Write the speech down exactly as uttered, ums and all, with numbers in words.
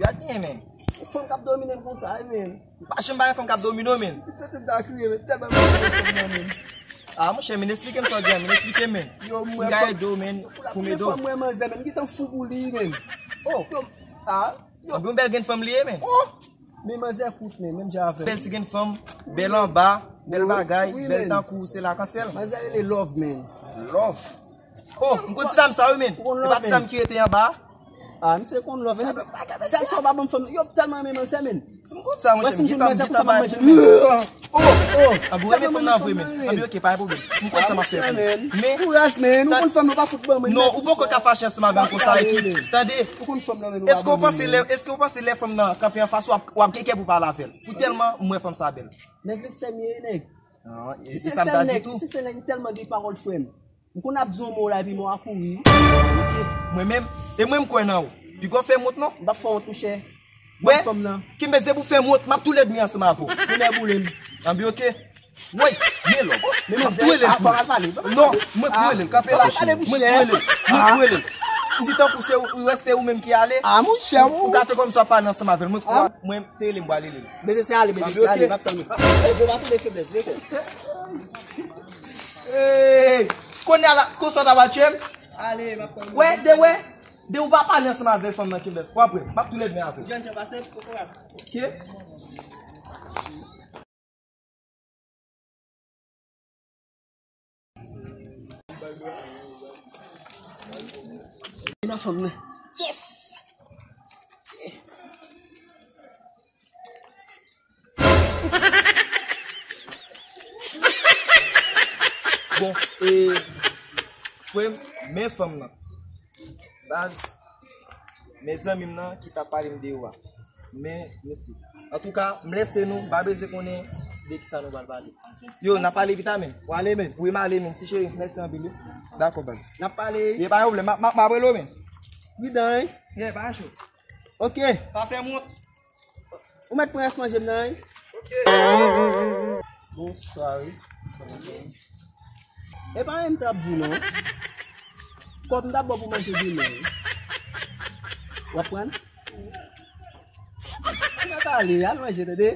Gad byen, men. Yon fanm k ap domine m konsa, wi, men. Pa janm pa yon fanm k ap domine w, men. M santi m ta kriye, men. Tèlman m renmen fanm nan, men. Ah, monchè, men, esplike m sa w di a, men. Esplike m, men. Yo, m wè fanm. Pou m ede w, men. Pou m ede w. Fanm, mwen manzè, men. M gentan fou pou li, men. Oh. Yo, ah. Yo. Anben, yon bèl grenn fanm li ye, men. Oh! Men manzè kout, men, menm jan avè m. Bèl ti grenn fanm, bèl anba, bèl bagay, bèl tankou se lakansyèl. Manzè rele Love, men. Love. Oh, m konn ti dam sa, wi, men. Ou konn Love, men. E pa ti dam ki rete anba? Ah, misye konn Love, men. Tèl sa w pa ban m fanm. Yo, tèlman renmen manzè, men. Si m konn sa, monchè, m gentan, m gentan bay pou men. Oh, oh, anben, ou renmen fanm nan vre, men. Anben, ok, pa gen pwoblèm. M konn sa m ap fè pou men. Kouraj, men. Ou konn fanm nan pa fout ban mwen. Non, ou poko ka fache ansanm avè m konsa, ekip. Tande. Ou konn fanm nan, men. Èske ou panse lè, èske ou panse lè fanm nan kanpe anfas ou, w ap, w ap gen kè pou pale avè l? Pou tèlman m wè fanm sa bèl. Nèg listè m ye, nèg. Non, e, e sa m ta di tou. Se sèl nèg, se sèl nèg m tèlman gen pawòl, frè m. M konn ap di yon mo la epi men w a kouri. Mwen menm, e mwen m kwè nan ou. Piga w fè m wont non. M p ap fè w wont, monchè. Wè, fanm nan. Kimbès, depi w fè m wont, m ap tou lèd mi ansanm avè w. Kounye a boule m. Anben, ok. Woy, men lòv. M ap tou rele l pou ou. Non, mwen pou rele l, kanpe la. Mwen pou rele l. Mwen pou rele l. Si tankou se ou, reste ou menm ki ale, ah, monchè, ou ka fè kòmsi w ap pale ansanm avè l. Mwen, mwen, se rele m pral rele l. Mete se ale, mete se ale, m ap tann ou. Ey, bro, pa tounen feblès, rete. Ey, kounye a la, konsa w ta pral tchwe m? Ale, m ap tann ou. Wè, de wè, de ou pa pale ansanm avè fanm nan, Kimbès. W ap wè, m ap tou lèd men avè l. Jèn jan pase, kokorat. Ok. Vin nan fanm nan. Yes! Bon, e, frè m, men fanm nan. Baz, men zanmi m nan ki t ap pale m de ou a. Men, mèsi. Antouka, m lèse nou, m pa bezwen konnen de kisa nou pral pale. Yo, n ap pale pita, men. W ale, men. Wi, m ale, men. Ti cheri, mèsi anpil, wi. Dakò, baz. N ap pale. Ye, pa gen pwoblèm. M ap, m ap, m ap rele w, men. Pridan, wi. Ye, pa cho. Ok. Pa fè m wont. Ou mèt pran rès manje m nan, wi. Ok. Bonswa, wi. E pa anyen m t ap di w non. Kòb m t ap ba w pou manje demen wi. W ap pran? Mèt ale, al manje, tande?